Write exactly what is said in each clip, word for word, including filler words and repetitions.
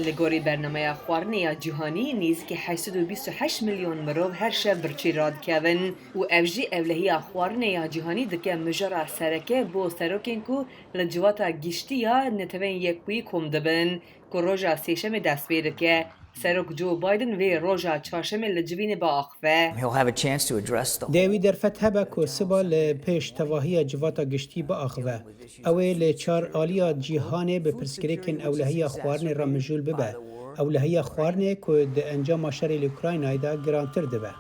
Li gorî bernameya xwarinê ya cîhanî, nêzîkî heşt sed û bîst û heşt milyon mirov her şev birçî radikevin û ev jî ewlehiya xwarinê ya cîhanî dike mijara sereke bo serokên ku li Civata Giştî ya Neteweyên Yekbûyî kom dibin, ku roja Sêşemê dest pê dike. Serok Joe Biden vê roja Çarşemê li civînê biaxive. He'll have a chance to address the Dê wî derfet hebe ku siba li pêş tevahiya Civata Giştî biaxive. Ew ê li çar aliya cîhanê bi pirsgirêkên ewlehiya xwarinê re mijûl bibe. Ewlehiya xwarinê ku di encama şerê li Ukraynayê de girantir dibe.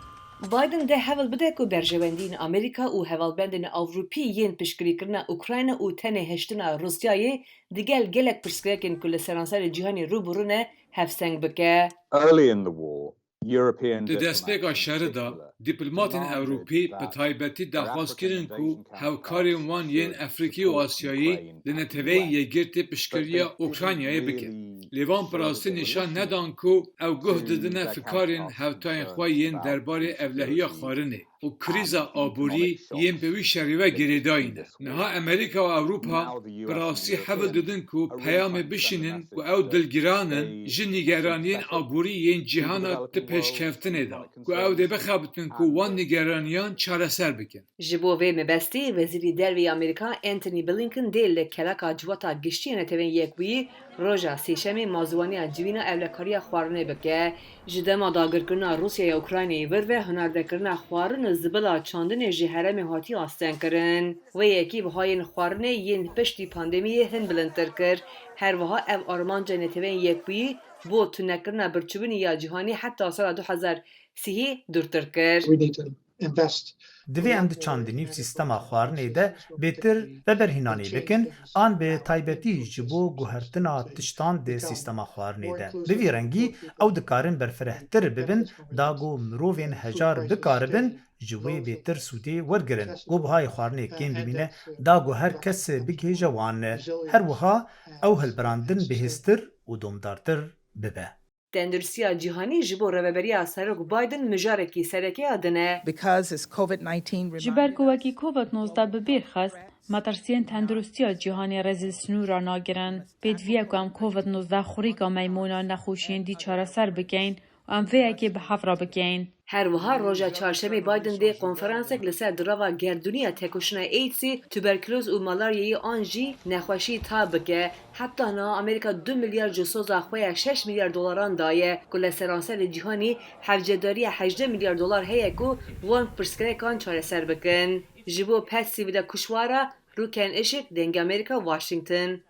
Biden dê hewl bide ku berjewendiyên Amerîka û hevalbendên Ewropî yên piştgirîkirina Ukrayna û tenê hiştina Rûsyayê digel gelek pirsgirêkên ku li seranserê cîhanê rû bi rû ne hevseng bike. Early in the war, European Di destpêka şerê de, dîplomatên Ewropî bi taybetî daxwaz kirin ku hevkarên wan yên Efrîkî û Asyayî li Neteweyên Yekgirtî piştgiriya Ukraynayê bikin. Lê van bi rastî nîşan nedan ku ew guh didine fikarên hevtayên xwe yên derbarê ewlehiya xwarinê û krîza aborî yên bi wî şerî ve girêdayî ne. Niha Amerîka û Ewropa bi rastî hewl didin ku peyamê bişînin ku ew dilgiran in ji nîgeraniyên aborî yên cîhana di pêşkeftinê de, ku ew dê bixebitin ku wan nîgeraniyan çareser bikin. Ji bo vê mebestî, Wezîrî Derve yê Amerîka Antony Blinken dê li keleka Civata Giştî ya Netewên Yekbûyî roja Sêşemê mazûwaniya civîna ewlekariya xwarinê bike. Ji dema dagirkirina Rûsyayê ya Ukraynayê vir ve hunardekirina xwarin û zibila çandinê ji herêmê hatiye astengkirin. Wê yekî bihayên xwarinê yên piştî pandemiyê hin bilindtir kir. Her wiha ev armanca Neteweyên Yekbûyî bo tunekirina birçîbûnê ya cîhanî heta sala du hezar sî dûrtir kir. We need to invest Divê em di çandinî û sîstema xwarinê de bêtir veberhênanê bikin, an bi taybetî ji bo guhertina tiştan di sîstema xwarinê de. Bi vî rengî ew dikarin berfirehtir bibin, da ku mirovên hejar bikaribin ji wê bêtir sûdê wergirin. Ku bihayê xwarinê kêm bimîne, da ku her kes bigihêje wan. Her wiha ew hilbirandin bihêztir û domdartir bibe. Tenduristiya cîhanî ji bo rêveberiya Serok Biden mijarekî sereke ya din e. Because as COVID nineteen Ji ber ku wekî covid nozdeh bi bîr xist, metirsiyên tenduristiya cîhanê rêzê li sinûra nagirin. Pêdiviye ku em covid nozdeh xurîka meymûna nexweşiyên dî çareser bikeyn û em vê yekê bi hev re bikeyn. Her wiha roja Çarşemê Biden dê konferansek li ser dirava gerdûnî ya tekoşîna AIDSê, tuberkuloz û malaryayê an jî nexweşî tav bike. Heta niha Amerîka du milyar ji soza xwe ya şeş milyar dolaran daye, ku li seranserê cîhanî hevcedariya hejdeh milyar dolar heye ku wan pirsgirêkan çareser bikin. Ji bo Patsy Widakuswara, Rûken Işik, Dengê Amerîka, Washington.